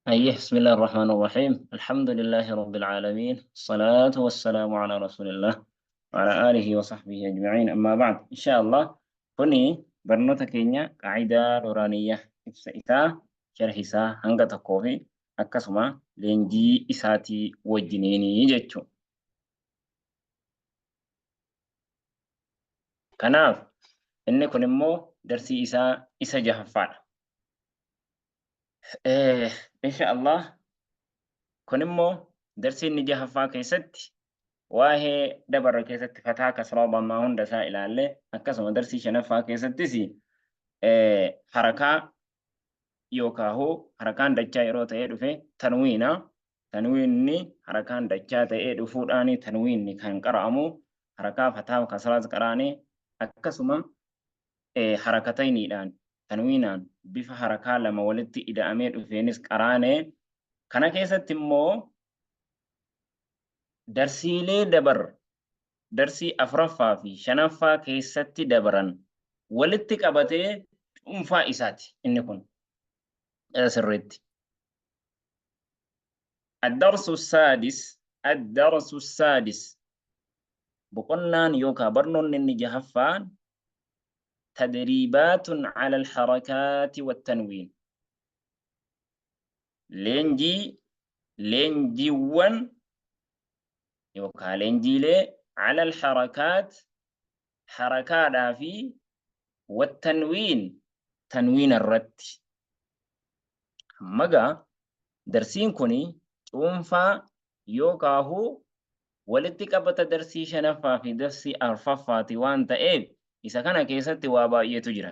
Ayyee, bismillah ar-Rahmaan ar-Rahiim. Alhamdulillahi Rabbil Aalamiin. Salaatu wassalaamu ala Rasuulillah wa ala aalihi wa sahbihi ajma'iin. Ammaa ba'd. Insha Allah kuni barnoota keenya qaa'idaa nuraaniyya ibsa isaa, sharhi isaa hanga tokkoo fi akkasuma leenjii isaatii wajjiniini jechuudha. Kanaaf inni kun immoo darsii isaa isa jahaffaadha. Insha Allah kun immoo darsii inni jahaffaa keessatti waa'ee dabarra keessatti fataa kasraa dhammaa hunda isaa ilaalle, akkasuma darsii shanaffaa keessattis harakaa yookaahu harakaan dachaa yeroo ta'ee dhufe tanwiina, tanwiinni harakaan dachaa ta'ee dhufuudhaan tanwiinni kan qara'amu harakaa fataa kasraas qara'anii, akkasuma harakatayniidhaan tanwiinaan bifa harakaa lama walitti ida'amee dhufeenis qaraane. Kana keessatti immoo darsiilee dabar darsii afuraffaa fi shanaffaa keessatti dabaran walitti qabatee cuunfaa isaati inni kun sirriitti. Ad-darsu saadis, ad-darsu saadis, boqonnaan yookaan barnoonni inni jahaffaan tadriibaatun ala al-harakaati wat-tanwiin, leenjii, leenjiiwwan yookaan leenjiilee ala al-harakaat harakaadhaa fi wat-tanwiin tanwiina irratti. Amma gaa darsiin kun cuunfaa yookaahu walitti qabata darsii shanaffaa fi darsii arfaffaati waan ta'eef isa kana keessatti waa baay'eetu jira.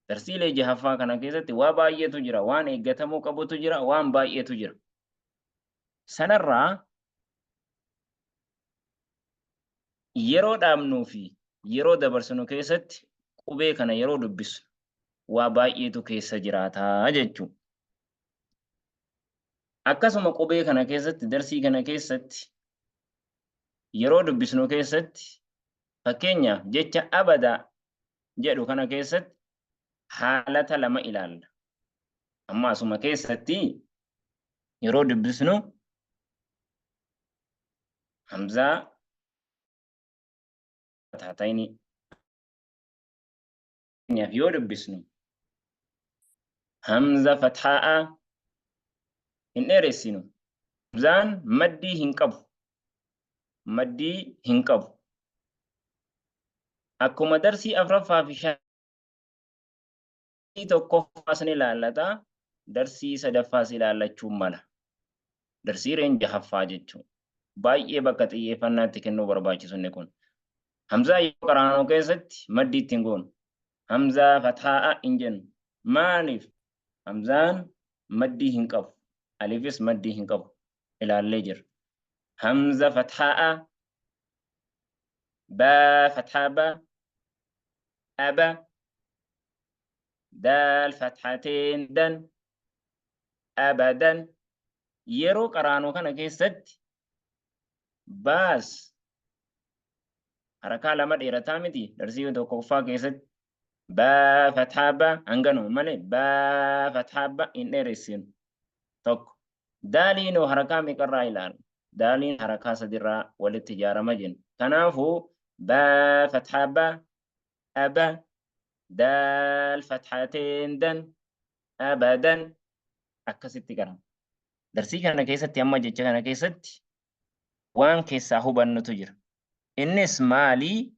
Darsiilee jahaffaa kana keessatti waa baay'eetu jira. Waan eeggatamuu qabutu jira. Waan baay'eetu jira. Sanarraa yeroo dhaabnuu fi yeroo dabarsinu keessatti qubee kana yeroo dubbisnu waa baay'eetu keessa jiraataa jechuudha. Akkasuma qubee kana keessatti, darsii kana keessatti yeroo dubbisnu keessatti, fakkeenyaaf jecha abada jedhu kana keessatti haalata lama ilaalla. Amma asuma keessatti yeroo dubbisnu hamzaa taatayni fakkeenyaaf yoo dubbisnu hamza fatha'a hin dheeressinu. Hamzaan maddii hin qabu. Maddii hin qabu. Akkuma darsii afraffaa fi shanii tokkoffaas ni ilaallata. Darsii sadaffaas ilaallachuu mala. Darsii reen jahaffaa jechuun. Baay'ee bakka xiyyeeffannaatti kennuu barbaachisu inni kun. Hamzaa yeroo qaraanuu keessatti maddii itti hin goonu. Hamzaa fathaa'a hin jennu. Maaliif? Hamzaan maddii hin qabu. Alifis maddii hin qabu. Ilaallee jirra. Hamza fathaa'a, baa fathaa ba, aba, daal fathateen dan, abadan. Yeroo qaraanuu kana keessatti baas harakaa lama dheerataa miti darsii tokkoffaa keessatti baa fathaa ba hanganuma malee baa fathaa ba hin dheeressinu. Tokko daaliinoo harakaa meeqarraa ilaalu? Daaliin harakaa sadirraa walitti ijaarama jenna. Kanaafuu baa fathaa ba, aba, daal fathateen dan, abadan, akkasitti qarama. Darsii kana keessatti amma jecha kana keessatti waan keessaa hubannutu jira. Innis maali?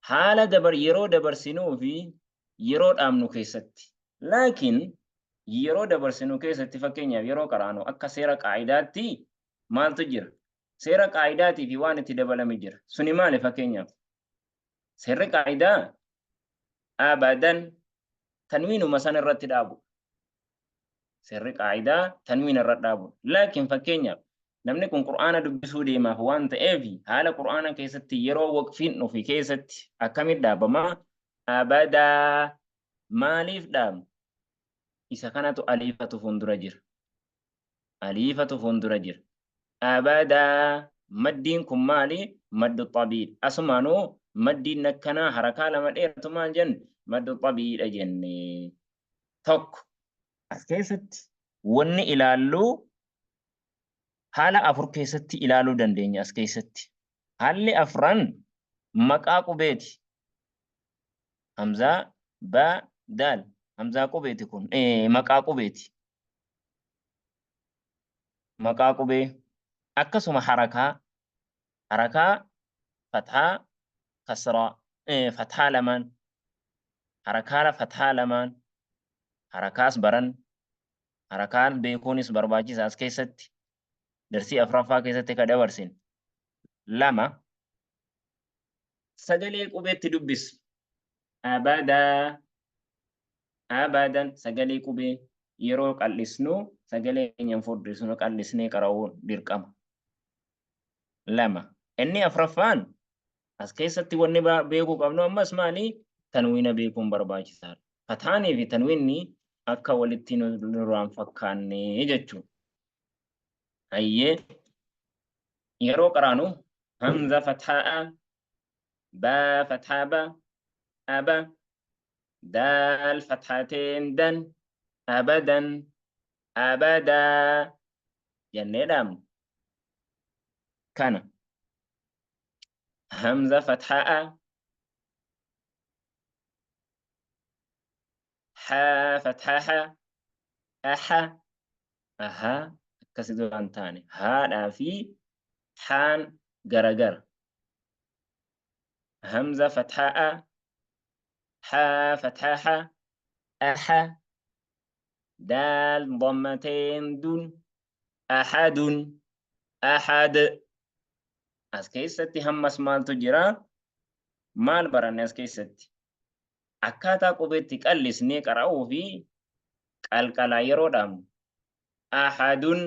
Haala dabar yeroo dabarsinuu fi yeroo dhaabnu keessatti. Laakiin yeroo dabarsinu keessatti, fakkeenyaaf yeroo qaraanu akka seera qaa'idaatti maaltu jira? Seera qaa'idaatii fi waan itti dabalame jira. Suni maali fakkeenyaaf? Seerri qaa'idaa abadan tanwiinuma sana irratti dhaabu. Seerri qaa'idaa tanwiina irra dhaabu. Laakiin fakkeenyaaf namni kun Qur'aana dubbisuu deemaaf waan ta'eef haala Qur'aana keessatti yeroo waqfiin dhufe keessatti akkamitti dhaabama? Abadaa maaliif dhaabna? Isa kanatu aliifatu fuuldura jira. Aliifatu fuuldura jira. Abadaa maddiin kun maali? Maddu xabiidha. Asumaanuu maddiin akkanaa harakaa lama dheeratu maal jenne? Maddu xabiidha jenne. Tokko. As keessatti Wanni ilaallu haala afur keessatti ilaaluu dandeenya as keessatti. Haalli afran maqaa qubeeti. Hamzaa, baa, daal. Hamzaa qubeeti kun maqaa qubeeti. Maqaa qubee akkasuma harakaa harakaa fathaa kasraa fathaa lamaan harakaa fathaa lamaan harakaas baran harakaan beekuunis barbaachisa as keessatti darsii afraffaa keessatti ka dabarsin lama sagalee qubeetti dubbisu abadaa abadan sagalee qubee yeroo qal'isnu sagalee keenya hin furdisnu qal'isnee qara'uun dirqama. Lama. Inni afraffaan as keessatti wanni beekuu qabnu ammas maali? Tanwiina beekuun barbaachisaadha. Fataanii fi tanwiinni akka walitti nurraan fakkaanne jechuudha. Hayyee yeroo qaraanu hamza fathaa baa fathaa ba aba daal fathaateen dan abadan abadaa jennee dhaabna. Kana hamza fathaa haa fathaa ha aha ahaa akkasi duraan taane haadhaa fi haan garagara. Hamza fathaa haa fathaa ha aha daal dammateen dun ahadun ahad. As keessatti hammas maaltu jira? Maal baranne as keessatti? Akkaataa qubeetti qallisnee qara'uu fi qalqalaa yeroo dhaabnu ahadun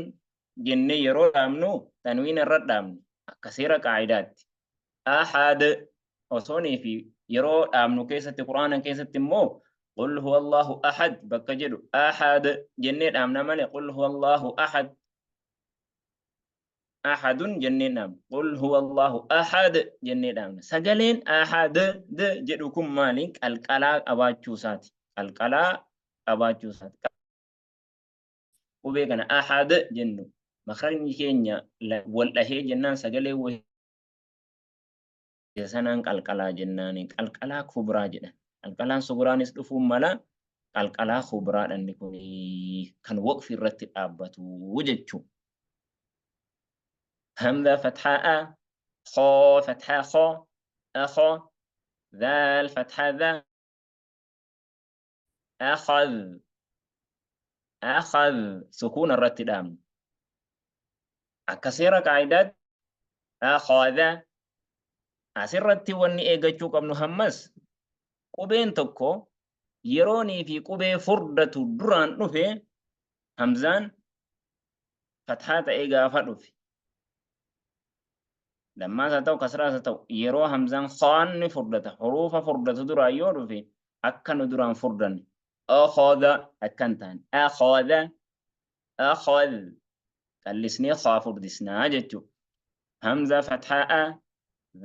jennee yeroo dhaabnu tanwiina irra dhaabnu akka seera qaa'idaatti. Ahad osoonii fi yeroo dhaabnu keessatti Qur'aana keessatti immoo qul huwa Allahu ahad bakka jedhu ahad jennee dhaabna malee qul huwa Allahu ahad ahadun jennee dhaabna. Qul huwa Allahu ahad jennee dhaabna. Sagaleen ahad d jedhu kun maali? Qalqalaa qabaachuu isaati. Qalqalaa qabaachuu isaati. Qubee kana ahad jennu makrajni keenya wal dhahee jennaan sagalee wahii sanaan qalqalaa jennaani. Qalqalaa kubraa jedhan. Qalqalaan sugraanis dhufuun mala qalqalaa kubraadha inni kun kan waqfi irratti dhaabbatu jechuudha. Hamza fathaa a, khoo fathaa khoo, akhoo, dhaal fathaa dha, akhadh, akhadh sukuuna irratti dhaabna. Akka seera qaa'idaatti akhadha asirratti wanni eeggachuu qabnu hammas qubeen tokko yeroonii fi qubee furdatu duraan dhufe hamzaan fathaa ta'ee gaafa dhufe lammaas haa ta'u kasraas haa ta'u yeroo hamzaan khaan ni furdata huruufa furdatu duraan yoo dhufe akka nu duraan furdanne akhadha akka hin taane akhadha akhadh qallisnee khaa furdisnaa jechuudha. Hamza fathaa a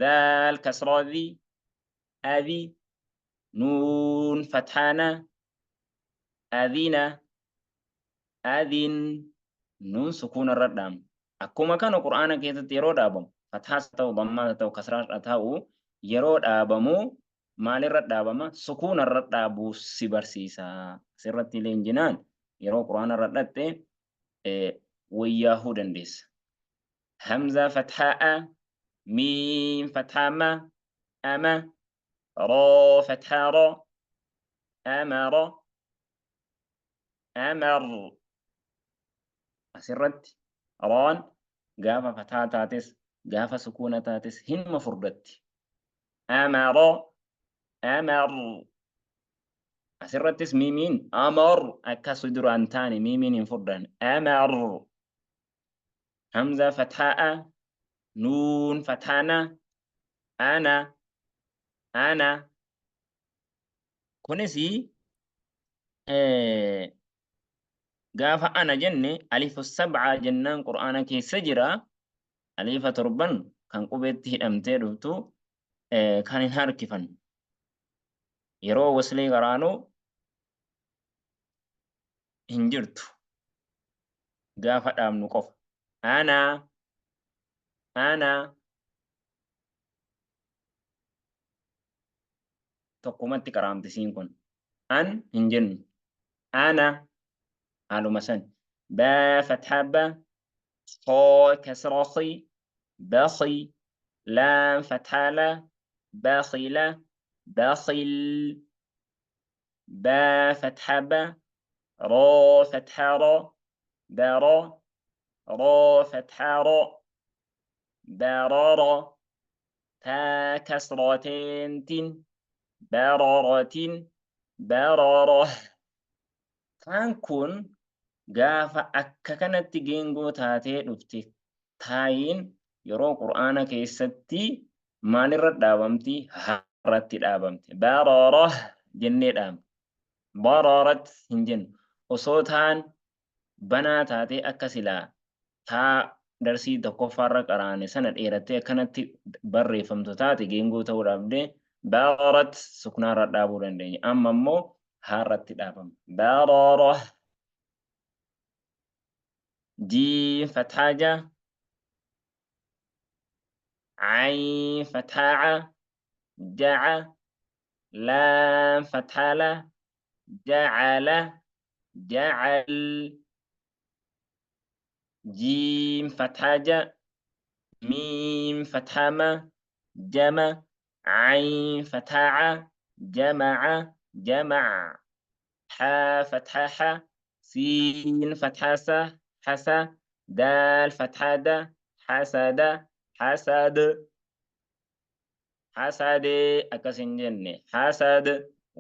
dhaal kasraa dhi adhi nuun fathaana adhina adhin nuun sukuuna irra dhaabna. Akkuma kana Qur'aana keessatti yeroo dhaabamu fathaas haa ta'u dammaas haa ta'u kasraas haa ta'u yeroo dhaabamu maalirra dhaabama? Sukuuna irra dhaabuu si barsiisa. Asirratti leenjinaan yeroo Qur'aana irra dhatte wayyaahuu dandeessa. Hamza fathaa a, miim fathaa ma, ama, roo fathaa ro, amara, amar. Asirratti roon gaafa fataa taates gaafa sukuuna taates hinuma furdatti. Amara, amar. Asirrattis miimiin amar akkas duraan taane miimiin hin furdan. Amar. Hamza fathaa a, nuun fathaa na, ana, ana. Kunis gaafa ana jenne alifu sab'aa jennaan Qur'aana keessa jira. Alifa torban kan qubeetti hidhamtee dhuftu kan hin harkifanne. Yeroo waslii qaraanu hin jirtu. Gaafa dhaabnu qofa. Ana ana tokkumatti qaraamti siin kun. An hin jennu. Ana haaluma san. Baa fathaa ba khoo kasra khi bakhi laam fathaa la bakhila bakhil baa fathaa ba roo fathaa ro baro roo fathaa ro barara taa kasrateen tin bararatin barara. Taan kun gaafa akka kanatti geengoo taatee dhufte taayiin yeroo Qur'aana keessatti maalirra dhaabamti? Harratti dhaabamti. Barara jennee dhaabna. Bararat hin jennu. Osoo taan banaa taatee akka silaa taa darsii tokkoffaarra qaraane sana dheerattee akkanatti barreeffamtu taate geengoo ta'uu dhabdee bararat suknaarra dhaabuu dandeenya. Amma immoo haarratti dhaabama. Barara jiim fathaa ja ayn fathaa ca jaca laam fathaa la jacala jacal jiim fathaa ja miim fathaa ma jama ayn fathaa ca jamaca jamac haa fathaa ha siin fathaa sa hasa daal fathaa da hasada hasad hasadee akkas hin jenne hasad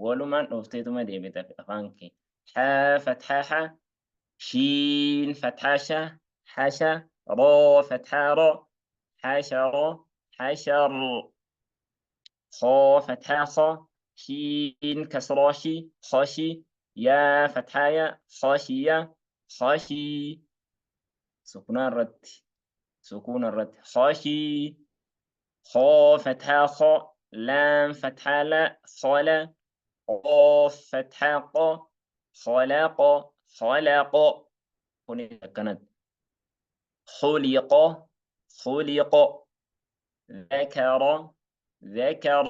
walumaan dhoofteetuma deebita afaan kee haa fathaa ha shiin fathaa sha hasha roo fathaa ro hasharo hashar khoo fathaa kho shiin kasroo shi khoshi yaa fathaa ya khoshiya khoshii sukunaa irratti sukuuna irratti khoshii khoo fathaa kho laam fathaa la khola qoof fathaa qo kholaqo kholaqo kunis akkanatti khuliqo khuliqo dhakara dhakar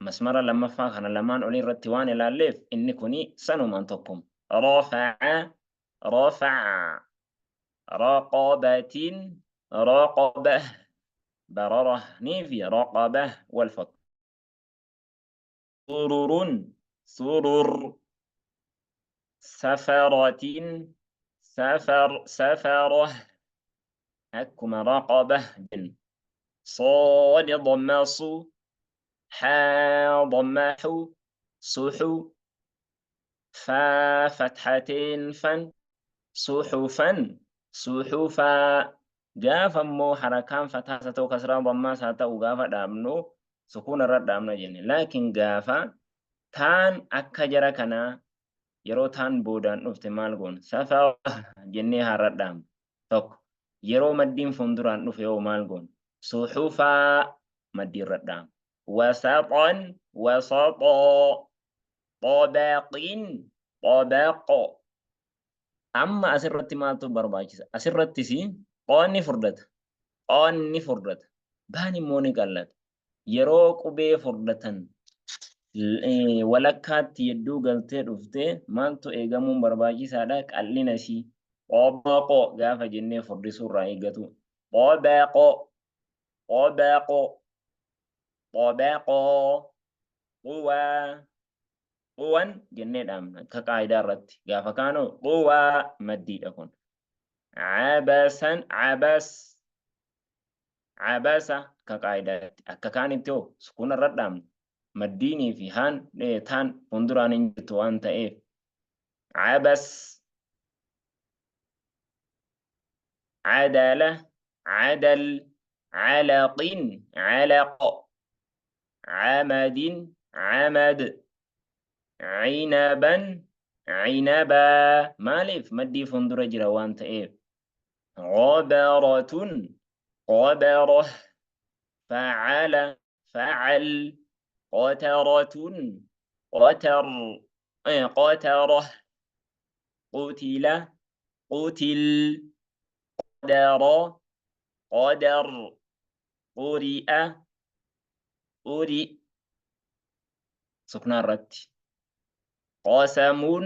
masmara lammaffaa kana lamaan olii irratti waan ilaalleef inni kuni sanumaan tokkuma. Rafa'a rafa'a raqabatin raqabah bararah nii fi raqabah wal fakkaatu. Sururun surur safaratin safar safarah akkuma raqabah jennu. Sood dhammaa su haa dhammaa hu suhu faa fathateen fan suhufan suhufaa. Gaafa immoo harakaan fataas haa ta'u kasraa dhammaas haa ta'u gaafa dhaabnu sukuuna irra dhaabna jenne. Laakiin gaafa taan akka jara kanaa yeroo taan boodaan dhufte maal goona? Safaa jennee har'a dhaabna. Tokko yeroo maddiin fuulduraan dhufe hoo maal goona? Suhufaa maddii irra dhaabna. Wasaxan wasaxoo xobaqin xobaqo. Amma asirratti maaltu barbaachisa? Asirrattis qoonni furdata. Qoonni furdata. Baan immoo ni qallata. Yeroo qubee furdatan walakkaatti yedduu galtee dhufte maaltu eegamuun barbaachisaadha? Qal'ina isii. Xobaqo gaafa jennee furdisuu irraa eeggatu. Xobaqo. Xobaqo. Xobaqoo. Quwaa. Quwan jennee dhaabna akka qaayidaa irratti. Gaafa kaanoo quwaa maddiidha kun. Abasan abas abasa akka qaayidaatti. Akka kaanitti hoo sukuuna irra dhaabna. Maddiinii fi haan taan fuulduraan hin jirtu waan ta'eef. Abas adala adal alaqin alaq amadin amad cinaban cinabaa. Maaliif maddii fuuldura jira waan ta'eef. Ghabaratun ghabarah fa'ala fa'al qataratun qatar qatarah. Qutila, qutil, qadara, qadar, quri'a, quri, suknaa irratti. Qasamun,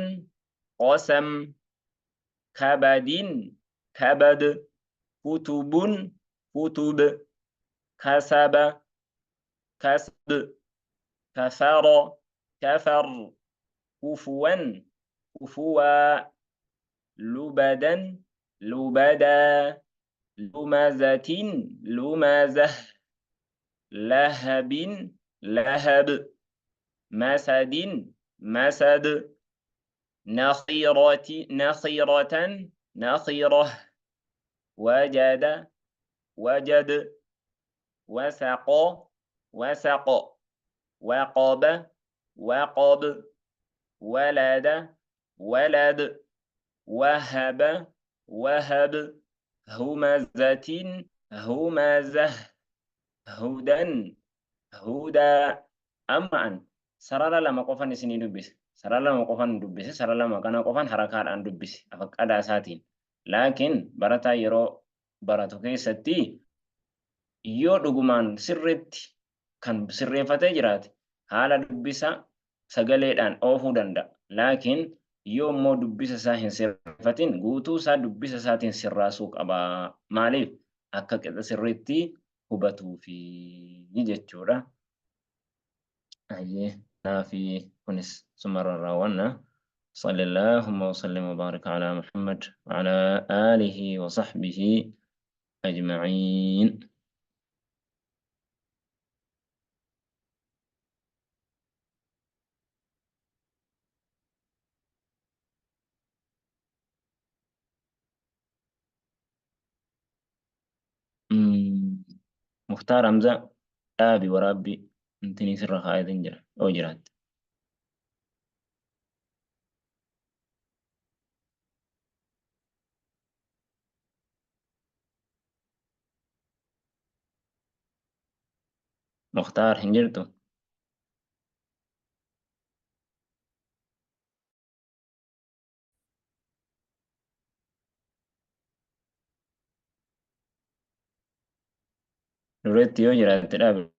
qasam, kabadin, kabad, kutubun, kutub, kasaba, kasb, kafara, kafar, kufuwan, kufuwa, lubadan, lubada, lumazatin, lumazah, lahabin, lahab, masadin, masad, nakhirati, nakhiratan, nakhirah, wajada, wajad, wasaqa, wasaq, waqaba, waqab, walada, walad, wahaba, wahab, humazatin, humazah, hudan, hudaa. Amma an sarara lama qofan isinii dubbise. Sarara lama qofan dubbise. Sarara lama kana qofan harakaadhaan dubbise. Afaqqadaa isaatiin. Laakiin barataa yeroo baratu keessatti yoo dhugumaan sirriitti kan sirreeffatee jiraate haala dubbisa sagaleedhaan oofuu danda'a. Laakiin yoo immoo dubbisa isaa hin sirreeffatin guutuu isaa dubbisa isaatiin sirraasuu qaba. Maaliif? Akka qixa sirriitti hubatuufi jechuudha. Ayyee kanaafi kunis sumarra raawwanna. صلى اللهم وسلم وبارك على محمد وعلى آله وصحبه أجمعين. Muktaar Hamza dhaabi waraabbii intinii sirra kaa'eetiin jira yoo jiraatte. Muktaar hin jirtu? Dureetti yoo jiraatte dhaabi.